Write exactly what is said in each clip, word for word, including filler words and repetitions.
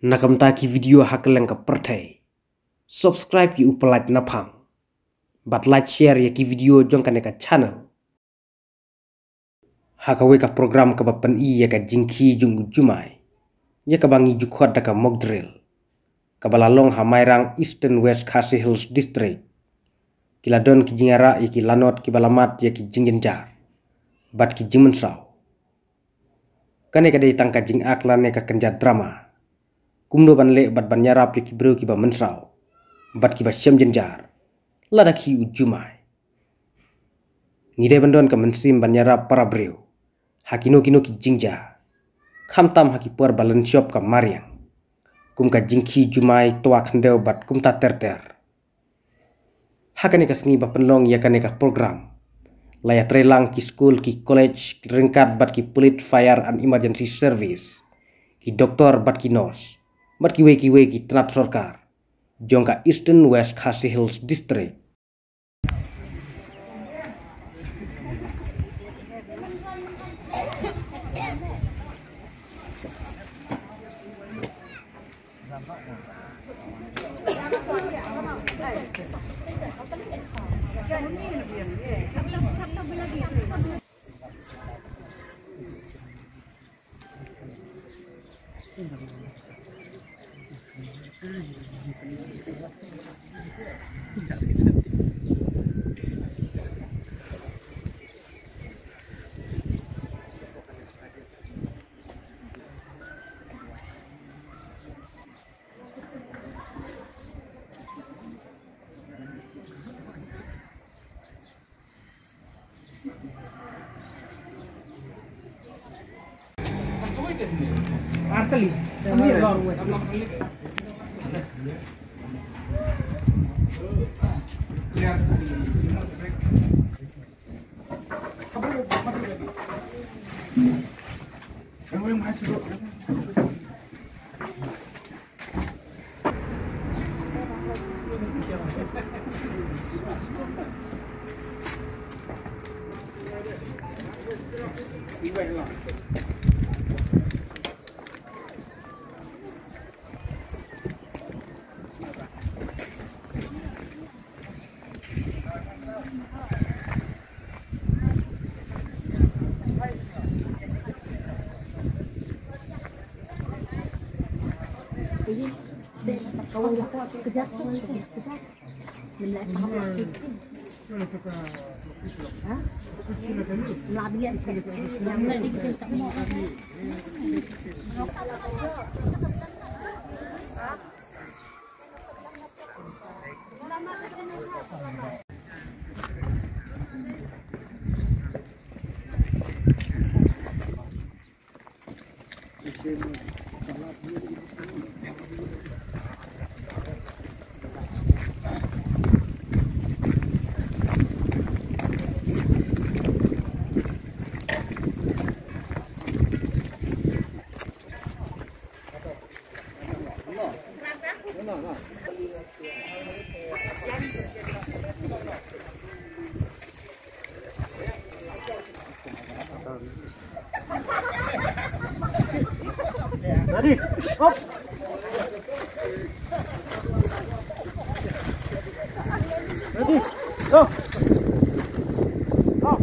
Na ka bynta ki video ha kylleng ka pyrthei, subscribe ïa u Pyllait Naphang bad like, share ïa ki video jong kane ka channel. Ha kawei ka program kaba pyni ïa ka jingkhie jong u Jumai, ïa kaba ngi ju khot da ka mock drill, kaba la long ha Mairang, Eastern West Khasi Hills District, ki la don ki jingïarap ïa ki lanot kiba la mad ïa ki jingjynjar bad ki jingmynsaw. Kane ka dei tang ka jingakla ne ka kynja drama. Kumno ban leh bad ban ïarap ïa ki briew kiba mynsaw bad kiba shem jynjar lada khie u Jumai? Ngi dei ban don ka mynsiem ban ïarap para briew ha kino kino ki jingjia, khamtam ha ki por ba lynshop ka mariang, kum ka jingkhie Jumai, twa khyndew bad kumta ter ter. Ha kane ka sngi ba pynlong ïa kane ka program, la ïatreilang ki skul, ki college, ryngkat bad ki pulit, fire and emergency service, ki doktor bad ki nurse, bad kiwei kiwei ki tnat sorkar jong ka Eastern West Khasi Hills District. Ready? Off. Ready? Go. Off.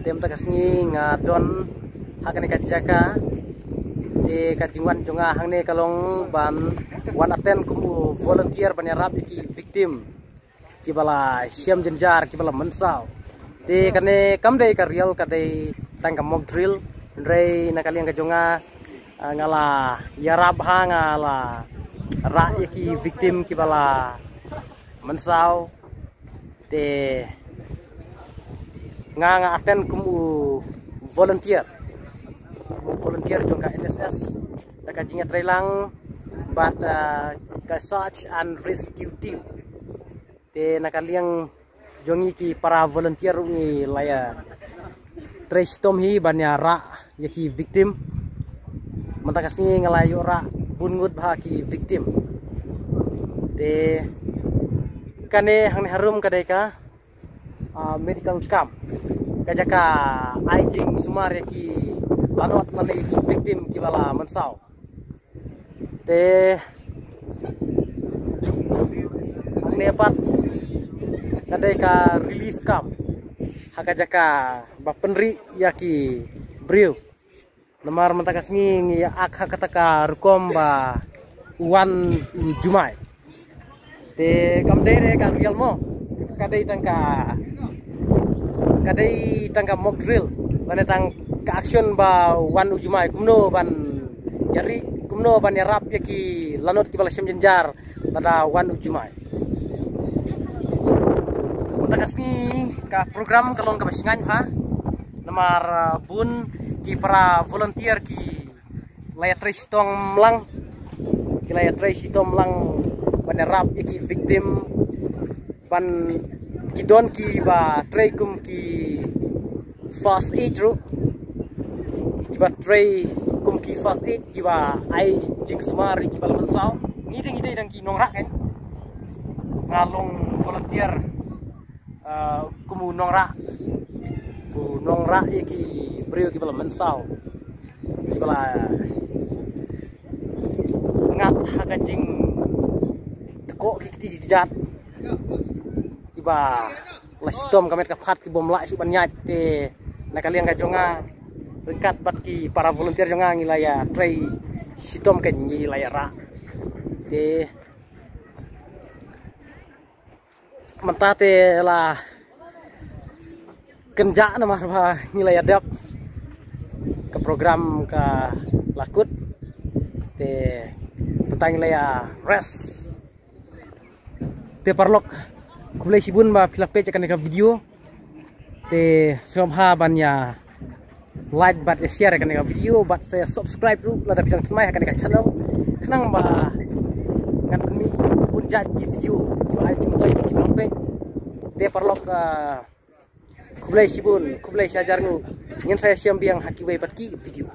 Te mynta ka sngi nga don ha kane ka jaka. Te ka jingwan jong nga hangne ka long ban wan attend kum u volunteer ban ïarap ïa ki victim kiba la shem jynjar, kiba la mynsaw. Te kane kam dei ka real, ka dei tang ka mock drill. Hynrei na ka liang ka jong nga, ah, nga la ïarap ha, nga la rah ïa ki victim kiba la mynsaw. Te nga, nga attend kum u volunteer, u volunteer jong ka N S S da ka jingïatreilang bad, ah, ka search and rescue team. Te na ka liang jong ngi ki para volunteer ruh ngi la ïatrei shitom hi ban ïarah ïa ki victim. Mynta ka sngi nga la ïoh rah bun ngut bha ki victim. Te kane hangne harum ka dei ka, ah, medical camp, ka jaka ai jingsumar ïa ki lanot lane ïa ki victim kiba la mynsaw. Te hangne pat ka dei ka relief camp, ha ka jaka ba pynrih ïa ki briew. Namar mynta ka sngi ngi ïa ak ha kata ka rukom ba wan u jumai. Te kam dei re ka real mo. Ka dei tang ka, ka dei tang ka mock drill. Lane tang ka action ba wan u jumai, kumno ban ïari, kumno ban ïarap ïa ki lanot kiba la shem jynjar lada wan u jumai. Mynta ka sngi ka program ka long kaba shngaiñ bha. Namar, ah, bun ki para volunteer ki la ïatrei shitom lang, ki la ïatrei shitom lang ban ïarap ïa ki victim, ban ki don kiba trei kum ki first aid ruh, kiba trei kum ki first aid, kiba ai jingsumar ïa kiba la mynsaw. Ngi dang, ngi dang ki nongrah kan. Nga long volunteer, ah, kum u nongrah, u nongrah ïa ki briew kiba la mynsaw, kiba la ngat ha ka jingtkoh ki kti ki kjat, kiba la shitom ka met ka phad, ki bym lah shuh ban ïaid. Te na ka liang ka jong nga ryngkat bad ki para volunteer jong nga ngi la ïatrei shitom, ka ngi la ïarah. Te mynta te la kynjah namar ba ngi la ïa dep, ka program ka la kut. Te mynta ngi la ïa rest. Te paralok, khublei shibun ba phi la peit ïa kane ka video. Te sngewbha ban ïa Like bad share kane ka video bad sa subscribe ruh lada phi dang thymmai ha kane ka channel, khnang ba ngan pynmih bun jait ki video kiba ai jingmyntoi ïa phi ki nongpeit. Te paralok, ah, khublei shibun, khublei shihajar nguh. Ngin sa ïashem biang ha kiwei pat ki video.